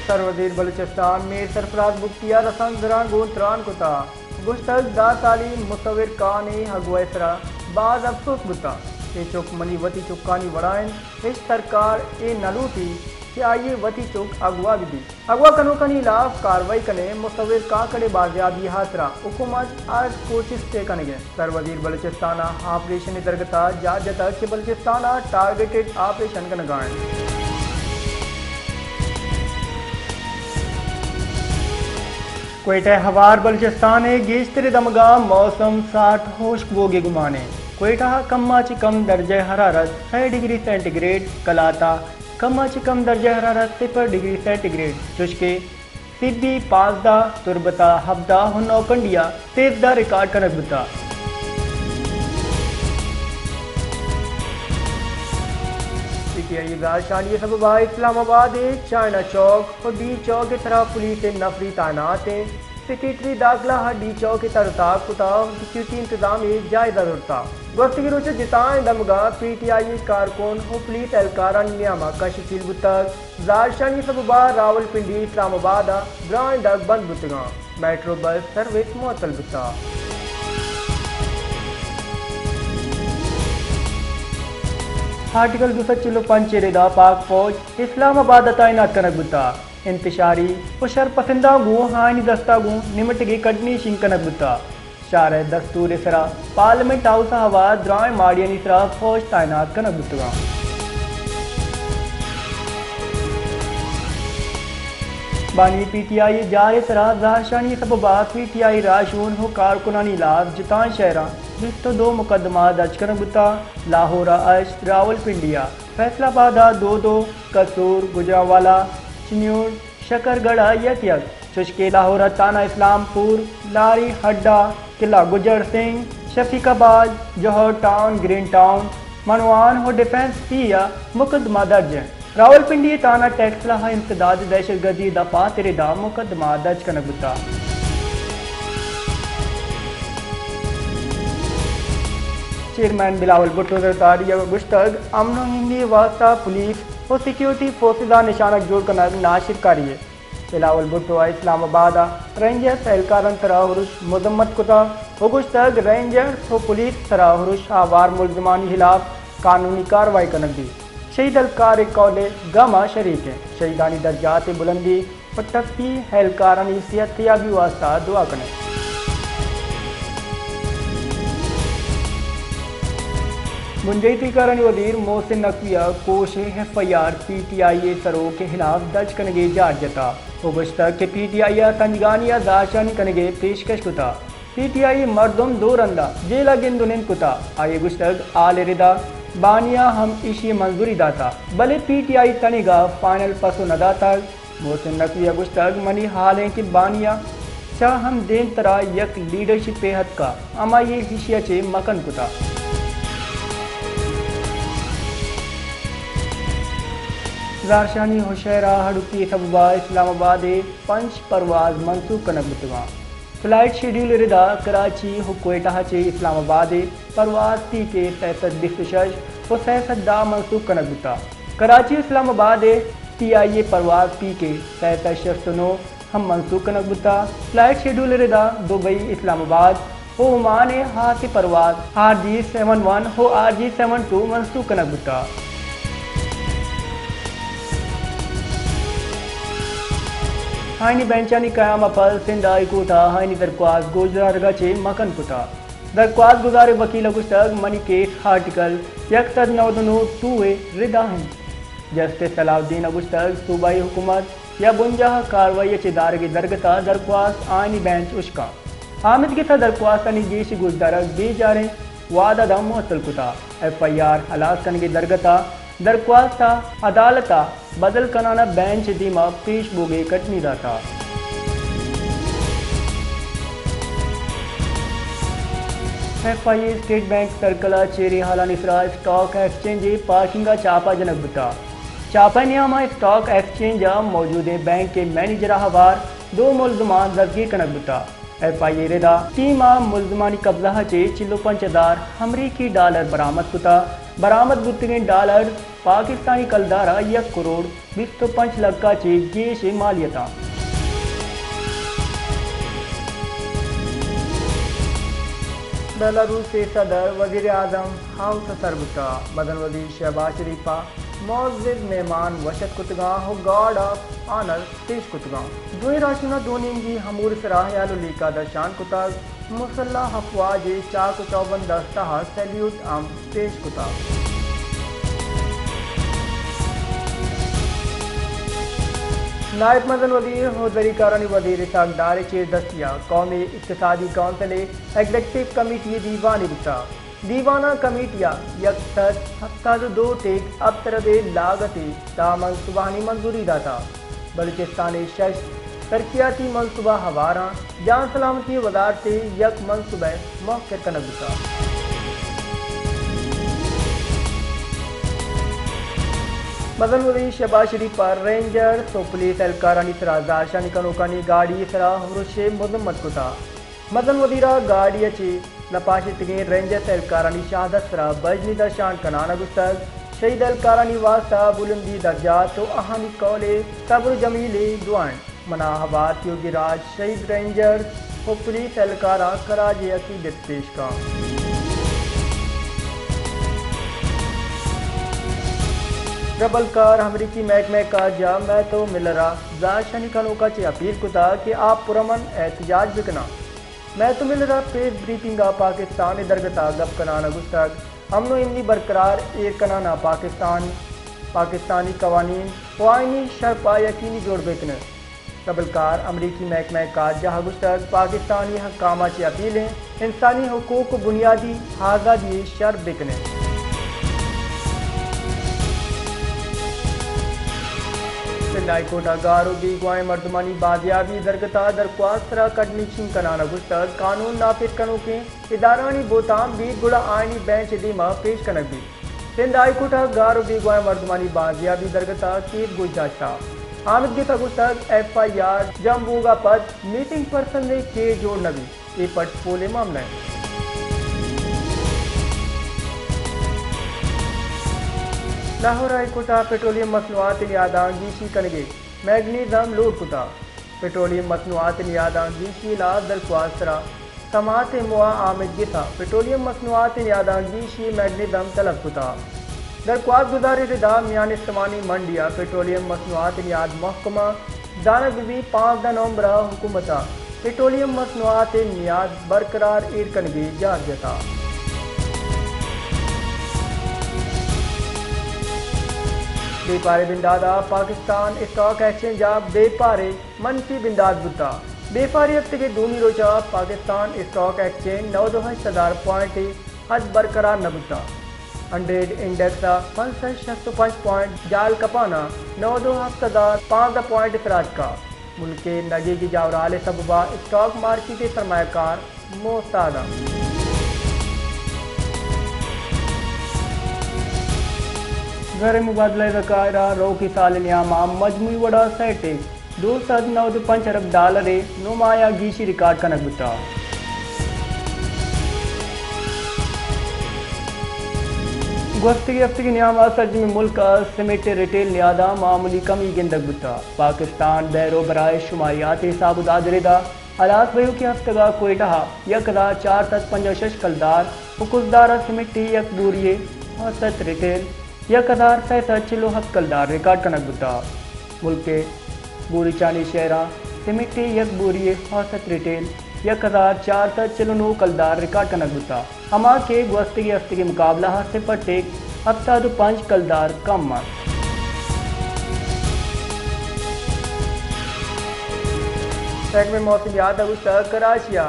سروزیر بلوچستان میر سرفراز بگٹی ءَ رسانکدراں گوں تران کتگ۔ گوشتگ، دہ سالی مصور خان ءِ اغوا ءِ سرا باز افسوس بوتگ۔ اے چک منی وتی چکانی وڑا انت، ہچ سرکار اے نہ لوٹیت کہ آئی ءِ وتی چک اغوا بہ بیت۔ اغوا کنوکانی ہلاف کاروائی کنیں، مصور خان ءِ بازیابی ءِ ہاترا حکومت ہر کوشست ءَ کنگ ءَ انت۔ سروزیر بلوچستان ءَ آپریشن ءِ درگت ءَ جار جتگ کہ بلوچستان ءَ ٹارگٹڈ آپریشن کنگ ءَ انت۔ کوئٹہ ءِ ہوار بلوچستان ءِ گیشتریں دمگاں موسم سارت ہشک بوگ ءِ گمان انت۔ کوئٹہ ءَ کم ءَ چہ کم درجہ حرارت سئے ڈگری سینٹی گریڈ، کلات ءَ کم ءَ چہ کم درجہ حرارت صفر ڈگری سینٹی گریڈ، چوشکہ سبی پانزدہ، تربت ءَ ہبدہ ءُ نوکنڈی ءَ سیزدہ ریکارڈ کنگ بوتگ۔ پی ٹی آئی ءِ زہرشانی ءِ سبب ءَ اسلام آباد ءِ چائنا چوک ءُ ڈی چوک ءِ سرا پولیس ءِ نفری تعینات انت۔ سیکرٹری داخلہ ءَ ڈی چوک ءِ تر ءُ تاب کتگ ءُ سیکورٹی انتظام ءِ جائزہ زرتگ۔ گوستگیں روچ ءِ جتائیں دمگاں پی ٹی آئی ءِ کارکن ءُ پولیس اہلکارانی نیام ءَ کش ءُ چیل بوتگ۔ زہرشانی ءِ سبب ءَ راولپنڈی اسلام آباد ءَ درائیں دگ بند بوتگ انت۔ میٹرو بس سروس معطل بوتگ۔ آرٹیکل دو سد چل ءُ پنچ ءِ ردا پاک فوج اسلام آباد ءَ تعینات کنگ بوتگ۔ انتشاری ءُ شرپسنداں گوں آئینی دست ءَ گوں نمٹگ ءِ کڈنی شنگ کنگ بوتگ۔ شارع دستور ءِ سرا پارلیمنٹ ہاؤس ءِ ہوار درائیں ماڑیانی سرا فوج تعینات کنگ بوتگ انت۔ بانی پی ٹی آئی ءِ جار ءِ سرا زہرشانی ءِ سبب ءَ پی ٹی آئی ءِ راہشون ءُ کارکنانی ہلاف جتائیں شہراں بیست ءُ دو مقدمہ درج کنگ بوتگ۔ لاہور ءَ ہشت، راولپنڈی ءَ، فیصل آباد ءَ دو دو، قصور، گوجرانوالہ، چنیوٹ، شکرگڑھ ءَ یک یک، چوشکہ لاہور ءَ تھانہ اسلام پور، لاری، ہڈا، قلعہ گجر سنگھ، شفیق آباد، جوہر ٹاؤن، گرین ٹاؤن، منوان ءُ ڈیفنس سی ءَ مقدمہ درج انت۔ راولپنڈی ءِ تھانہ ٹیکسلا ءَ امتداد دہشت گردی ءِ دفعات ءِ ردا مقدمہ درج کنگ بوتگ۔ چیئرمین بلاول بھٹو زرداری ءَ گوشتگ، امن ءُ ایمنی ءِ واستہ پولیس ءُ سیکورٹی فورسز ءَ نشانگ جوڑ کنگ ناشرکاری یے۔ بلاول بھٹو ءَ اسلام آباد ءَ رینجرز اہلکاراں سرا ارش مذمت کتگ ءُ گوشتگ، رینجرز ءُ پولیس سرا ارش ءَ ہوار ملزمانی ہلاف قانونی کاروائی کنگ بیت۔ شہید اہلکار ءِ کہول ءِ گم ءَ شریک انت۔ شہیدانی درجات ءِ بلندی ءُ ٹپی اہلکارانی صحت یابی ءِ واستہ دعا کنیں۔ بنجاہی تہکارانی وزیر محسن نقوی ءَ کوش ءِ F I R P T I ءِ سروک ءِ ہلاف درج کنگ ءِ جار جتگ ءُ گوشتگ کہ پی ٹی آئی ءَ سنجگانی ءَ زہرشانی کنگ ءِ پیشکش کتگ۔ پی ٹی آئی ءِ مردم دو رند ءَ جیل ءَ گند ءُ نند کتگ۔ آئی ءَ گوشتگ، ہال ءِ ردا بانی ءَ ہم ایشی ءِ منظوری داتگ، بلے پی ٹی آئی ءِ تنیگا فائنل پسو نہ داتگ۔ محسن نقوی ءَ گوشتگ، منی ہال انت کہ بانی ءَ چہ ہم دیمترا یک لیڈرشپے اتکگ، ہمائی ءَ ایشی ءَ چہ مکن کتگ۔ زہرشانی ءُ شہر ءَ ہڑکی ءِ سبب ءَ اسلام آباد ءِ پنچ پرواز منسوخ کنگ بوتگ انت۔ فلائٹ شیڈیول ءِ ردا کراچی ءُ کوئٹہ ءَ چہ اسلام آباد ءِ پرواز پی کے سئے سد بیست ءُ شش ءُ سئے سد دہ منسوخ کنگ بوتگ۔ کراچی ءُ اسلام آباد ءِ ٹی آئی ءِ پرواز پی کے سئے سد شست ءُ نو ہم منسوخ کنگ بوتگ۔ فلائٹ شیڈیول ءِ ردا دبئی، اسلام آباد ءُ عمان ءِ ہاسیں پرواز آر جی سیون ون ءُ آر جی سیون ٹو منسوخ کنگ بوتگ۔ آئینی بینچانی قیام ءَ پد سندھ ہائی کورٹ ءَ آئینی درخواست گوشدارگ ءَ چہ مکن کتگ۔ درخواست گزار ءِ وکیل ءَ گوشتگ، منی کیس آرٹیکل یک سد نود ءُ نو ٹو ءِ ردا انت۔ جسٹس صلاح الدین ءَ گوشتگ، صوبائی حکومت یا بنجاہ ءَ کاروائی ءَ چہ دارگ ءِ درگت ءَ درخواست آئینی بینچ اشکاں۔ آمدگس ءَ درخواستانی گیشی گوشدارگ بے جاریں وہد ءَ داں معطل کتگ۔ ایف آئی آر ہلاس کنگ ءِ درگت ءَ درخواست ءَ عدالت ءَ بدل کنان ءَ بینچ ءِ دیما پیش بوگ ءِ کٹنی داتگ۔ ایف آئی اے اسٹیٹ بینک سرکل ءَ چیریں ہالانی سرا اسٹاک ایکسچینج ءِ پارکنگ ءَ چاپہ جنگ بوتگ۔ چاپہ ءِ نیام ءَ اسٹاک ایکسچینج ءَ موجودیں بینک ءِ مینیجر ءَ ہوار دو ملزمان دزگیر کنگ بوتگ۔ ایف آئی اے ءِ ردا ٹیم ءَ ملزمانی قبضہ ءَ چہ چل ءُ پنچ ہزار امریکی ڈالر برآمد کتگ۔ برآمد بوتگیں ڈالر پاکستانی کلدار ءَ یک کروڑ بیست ءُ پنچ لکھ ءَ چہ گیش ءِ مالیت اَنت۔ بیلاروس ءِ صدر وزیر اعظم ہاؤس ءَ سر بوتگ۔ مزن وزیر شہباز شریف ءَ معزز مہمان وش اتک کتگ اَنت ءُ گارڈ آف آنر پیش کتگ اَنت۔ دوئیں راجدوستاں دو نیمگی امور ءِ سرا ہیال ءُ لیکہ درشان کتگ۔ مسلح افواج ءِ چاک ءُ چوبند دستہ ءَ سیلیوٹ ہم پیش کتگ۔ نائب مزن وزیر ءُ زرعی کارانی وزیر اسحاق ڈار ءِ چیردستی ءَ قومی اقتصادی کونسل ءِ ایگزیکٹو کمیٹی ءِ دیوانے بوتگ۔ دیوان ءَ کمیٹی ءَ یک سد ہپتاد ءُ دو ٹیک ہپت ارب ءِ لاگت ءِ دہ منصوبہانی منظوری داتگ۔ بلوچستان ءِ شش ترقیاتی منصوبہ ہوار اَنت۔ جان سلامتی ءِ وزارت ءِ یک منصوبہ موخر کنگ بوتگ۔ مزن وزیر شہباز شریف ءَ رینجرز ءُ پولیس اہلکارانی سرا زہرشانی کنوکانی گاڑی ءِ سرا ارش ءِ مذمت کتگ۔ مزن وزیر ءَ گاڑی ءَ چہ نپاشتگیں رینجرز اہلکارانی شہادت ءِ سرا بژنی درشان کنان ءَ گوشتگ، شہید اہلکارانی واستہ بلندی درجات ءُ آہانی قول ءِ صبر ءُ جمیل ءِ دعا اِنت۔ من ءَ ہوار تیوگی راج شہید رینجرز ءُ پولیس اہلکاراں خراج عقیدت پیش کنت۔ ربلکار امریکی محکمہ خارجہ میتھیو ملر ءَ زہرشانی کنوکاں چہ اپیل کتگ کہ آ پرامن احتجاج بہ کن اَنت۔ میتھیو ملر ءَ پریس بریفنگ ءَ پاکستان ءِ درگت ءَ گپ کنان ءَ گوشتگ، امن ءُ ایمنی برقرار ایر کنان ءَ پاکستان، پاکستانی قوانین ءُ آئینی شرپ ءَ یقینی جوڑ بہ کن اَنت۔ ربلکار امریکی محکمہ خارجہ ءَ گوشتگ، پاکستانی حکام ءَ چہ اپیل اِنت انسانی حقوق ءُ بنیادی آزادی ءِ شرپ بہ کن اَنت۔ سندھ ہائی کورٹ ءَ گار ءُ بیگواہیں مردمانی بازیابی ءِ درگت ءَ درخواست ءِ سرا کڈنی شنگ کنان ءَ گوشتگ، قانون نافذ کنوکیں ادارہانی بہتام بیت گڑا آئینی بینچ ءِ دیما پیش کنگ بیت۔ سندھ ہائی کورٹ ءَ گار ءُ بیگواہیں مردمانی بازیابی ءِ درگت ءَ کیس گوش داشتگ۔ آمید گس ءَ گوشتگ، ایف آئی آر جم بوگ ءَ پد مسنگ پرسنز ءِ کیس جوڑ نہ بیت، اے پٹ پول ءِ معاملہ اِنت۔ لاہور ہائی کورٹ ءَ پٹرولیم مصنوعات ءِ نیاداں گیشی کنگ ءِ میکانزم لوٹ کتگ۔ پٹرولیم مصنوعات ءِ نیاداں گیشی ءِ ہلاس درخواست ءِ سرا سماعت ءِ موہ ءَ آمید گس ءَ پٹرولیم مصنوعات ءِ نیاداں گیشی ءِ میکانزم طلب کتگ۔ درخواست گزار ءِ ردا میان استمانی منڈی ءَ پٹرولیم مصنوعات ءِ نیاد محکمہ زانگ بہ بیت، پانزدہ نومبر ءَ حکومت ءَ پٹرولیم مصنوعات ءِ نیاد برقرار ایر کنگ ءِ جار جتگ۔ بیپاریں بندات ءَ پاکستان اسٹاک ایکسچینج ءَ بیپاریں منفی بندات بوتگ۔ بیپاری ہفتگ ءِ دومی روچ ءَ پاکستان اسٹاک ایکسچینج نود ءُ ہشت ہزار پوائنٹ ءِ حد برقرار نہ بوتگ۔ ہنڈریڈ انڈیکس ءَ پنچ سد شست ءُ پنچ پوائنٹ جال کپان ءَ نود ءُ ہفت ہزار پانزدہ پوائنٹ ءِ سرا اتکگ۔ ملک ءِ نگیگی جاورھال ءِ سبب ءَ اسٹاک مارکیٹ ءِ سرمایہ کار موہ استاد اَنت۔ زر ءِ مبادلہ ءِ ذخائر ءَ روکی سال ءِ نیام ءَ مجموعی وڑ ءَ سیٹ ءِ دو سد نود ءُ پنچ ارب ڈالر ءِ نمایاں گیشی ریکارڈ کنگ بوتگ۔ گوستگیں ہفتگ ءِ نیام ءَ سرجمیں ملک ءَ سیمنٹ ءِ ریٹیل نیاداں معمولی کمی گندگ بوتگ۔ پاکستان بیرو برائے شماریات ءِ حساب ءُ داد ءِ ردا ہلاس بئیوکیں ہفتگ ءَ کوئٹہ ءَ یک ہزار چار سد پنجاہ ءُ شش کلدار ءُ کزدار ءَ سیمنٹ ءِ یک بوری ءِ اوسط ریٹیل یک ہزار سئے سد چل ءُ ہپت کلدار ریکارڈ کنگ بوتگ۔ ملک ءِ بوریچانی شہراں سیمنٹ ءِ یک بوری ءِ اوسط ریٹیل یک ہزار چار سد چل ءُ نو کلدار ریکارڈ کنگ بوتگ، ہما کہ گوستگیں ہفتگ ءِ مقابلہ ءَ صفر ٹیک ہپتاد ءُ پنچ کلدار کم اَنت۔ محکمہ موسمیات ءَ گوشتگ، کراچی ءَ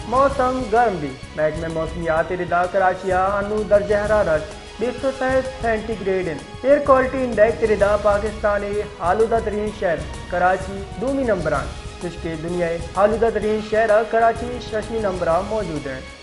موسم گرم بیت۔ محکمہ موسمیات ءِ ردا کراچی ءَ انو درجہ حرارت بیست ءُ سئے سینٹی گریڈ اِنت۔ ایئر کوالٹی انڈیکس ءِ ردا پاکستان ءِ آلودہ ترین شہر کراچی دومی نمبر ءَ اِنت، چوشکہ دنیا ءِ آلودہ ترین شہر ءَ کراچی ششمی نمبر ءَ موجود اِنت۔